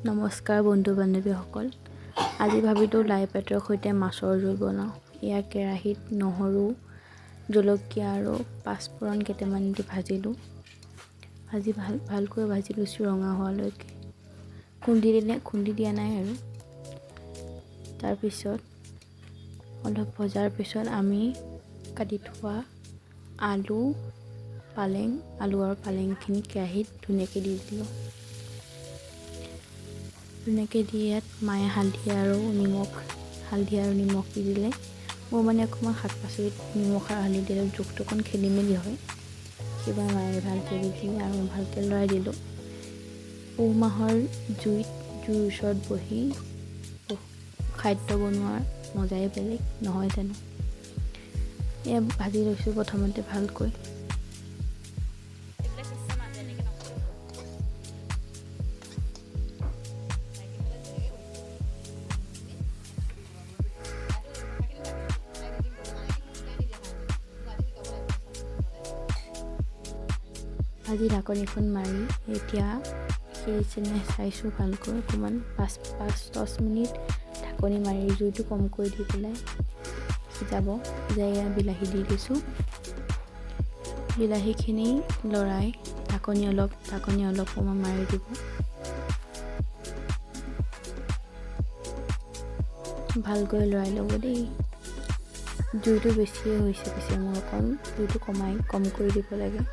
নমস্কাৰ বন্ধু বান্ধৱীসকল, আজি ভাবিলোঁ লাই পাতৰ সৈতে মাছৰ জোল বনাওঁ। এয়া কেৰাহীত নহৰু, জলকীয়া আৰু পাঁচফোৰণ কেইটামান দি ভাজিলোঁ। ভাজি ভালকৈ ভাজি লৈছোঁ ৰঙা হোৱালৈকে। খুন্দি দিয়া নাই আৰু। তাৰপিছত অলপ ভজাৰ পিছত আমি কাটি থোৱা আলু, পালেং, আলু আৰু পালেংখিনি কেৰাহীত ধুনীয়াকৈ দি দিলোঁ। ধুনীয়াকৈ দি ইয়াত মায়ে হালধি আৰু নিমখ দি দিলে। মোৰ মানে অকণমান শাক পাচলিত নিমখ আৰু হালধি দিলে জোখটো অকণ খেলি মেলি হয়। সেইবাবে মায়ে ভালকৈ দি দিলে আৰু মই ভালকৈ লৰাই দিলোঁ। পুহ মাহৰ জুইত, জুইৰ ওচৰত বহি খাদ্য বনোৱাৰ মজাই বেলেগ, নহয় জানো? এয়া ভাজি লৈছোঁ প্ৰথমতে ভালকৈ। এইবিলাক চিষ্টেম আছে, এনেকৈ নকৰিব। ভাজি ঢাকনিখন মাৰি এতিয়া সিজিছেনে চাইছোঁ ভালকৈ। অকণমান 5-10 মিনিট ঢাকনি মাৰি জুইটো কমকৈ দি পেলাই সিজাব। সিজাই এয়া বিলাহী দি দিছোঁ। বিলাহীখিনি লৰাই ঢাকনি অলপ সময় মাৰি দিব। ভালকৈ লৰাই ল'ব দেই। জুইটো বেছিয়ে হৈছে পিছে মোৰ, অকণ জুইটো কম কৰি দিব লাগে।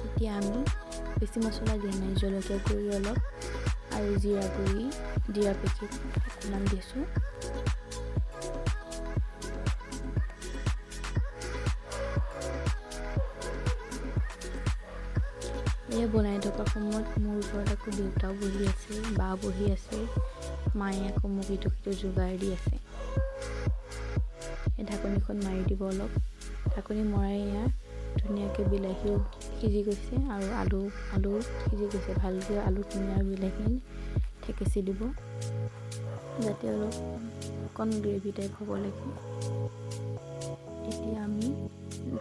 এতিয়া আমি বেছি মছলা দিয়া নাই। জলকীয়া গুড়ি অলপ আৰু জিৰা গুড়ি, জিৰা পেকেট অকণমান দিছোঁ। এয়া বনাই থকা সময়ত মোৰ ওচৰত আকৌ দেউতাও বহি আছে, বা বহি আছে, মায়ে আকৌ মোক ইটো সিটো যোগাৰ দি আছে। এই ঢাকনিখন মাৰি দিব অলপ। ঢাকনি মৰাই এয়া ধুনীয়াকৈ বিলাহীও সিজি গৈছে আৰু আলু সিজি গৈছে ভালকৈ। আলুখিনি আৰু বিলাহীখিনি থেকেচি দিব, যাতে অলপ অকণ গ্ৰেভি টাইপ হ'ব লাগে। এতিয়া আমি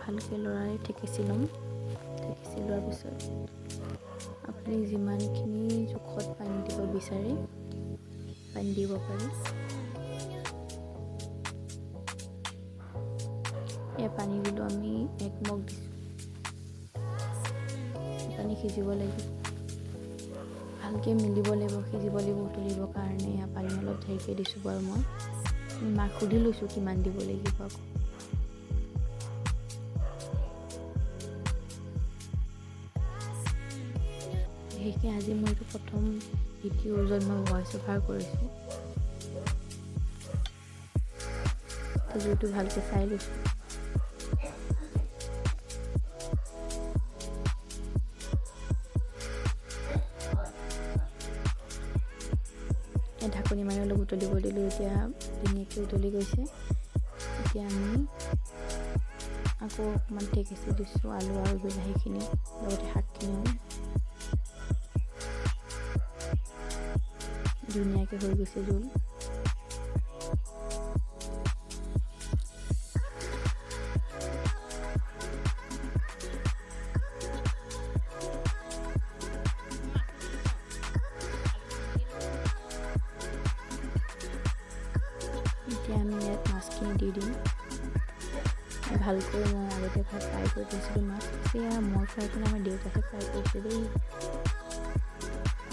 ভালকৈ লৰাই থেকেচি ল'ম। থেকেচি লোৱাৰ পিছত আপুনি যিমানখিনি জোখত পানী দিব বিচাৰে, পানী দিব পাৰে। এয়া পানী দিলোঁ আমি, এক মগ দিছোঁ। পানী সিজিব লাগিব, ভালকৈ মিলিব লাগিব, সিজিব লাগিব উতলিবৰ কাৰণে। এয়া পানী অলপ ঢেৰকৈ দিছোঁ বাৰু। মই মাক সুধি লৈছোঁ কিমান দিব লাগিব আকৌ। বিশেষকৈ আজি মোৰ এইটো প্ৰথম ভিডিঅ' য'ত মই ভইচ অভাৰ কৰিছোঁ। জুইটো ভালকৈ চাই লৈছোঁ। ঢাকনি মাৰি অলপ উতলিব দিলোঁ। এতিয়া ধুনীয়াকৈ উতলি গৈছে। এতিয়া আমি আকৌ অকণমান থেকেচি দিছোঁ আলু আৰু বিলাহীখিনি, লগতে শাকখিনিও ধুনীয়াকৈ হৈ গৈছে জোল। এতিয়া আমি ইয়াত মাছখিনি দি দিম। ভালকৈ মই আগতে ফ্ৰাই কৰি থৈছিলোঁ মাছ। এয়া মই ফ্ৰাই কৰা, আমাৰ দেউতাহে ফ্ৰাই কৰিছে দেই।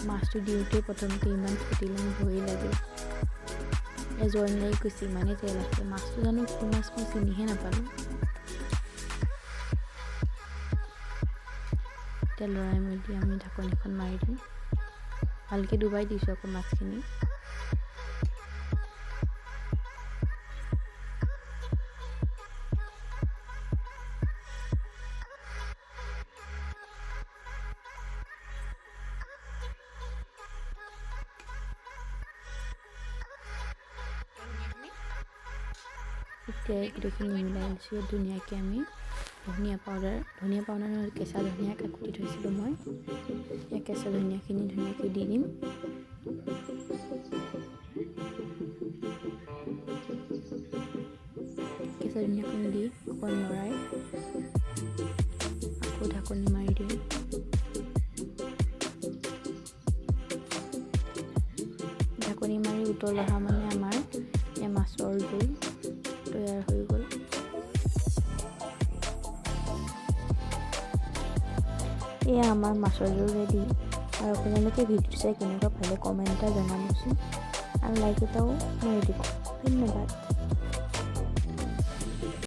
মাছটো দিওঁতেই প্ৰথমতে ইমান ফুটিলে, মোৰ ভয়েই লাগিল। জইন লাগি গৈছে, ইমানেই তেল আছে। মাছটো জানো কি মাছ, মই চিনিহে নাপালোঁ। এতিয়া লৰাই মেলি আমি ঢাকনিখন মাৰি দিম। ভালকৈ ডুবাই দিছোঁ আকৌ মাছখিনি। এতিয়া গোটেইখিনি মিলাই লৈছোঁ ধুনীয়াকৈ। আমি ধনিয়া পাউডাৰ, ধনিয়া পাউডাৰ নহয়, কেঁচা ধনিয়া কুটি থৈছিলোঁ মই। এই কেঁচা ধনিয়াখিনি ধুনীয়াকৈ দি দিম। কেঁচা ধনিয়াখিনি দি অকণ লৰাই ঢেৰেকণি মাৰি উতল অহা মানে আমাৰ এয়া মাছৰ জোল তৈয়াৰ হৈ গ'ল। এয়া আমাৰ মাছৰ জোল ৰেডি। আৰু আপোনালোকে ভিডিঅ'টো চাই কেনেকুৱা পালে কমেণ্ট এটা জনাবচোন আৰু লাইক এটাও মাৰি দিব। ধন্যবাদ।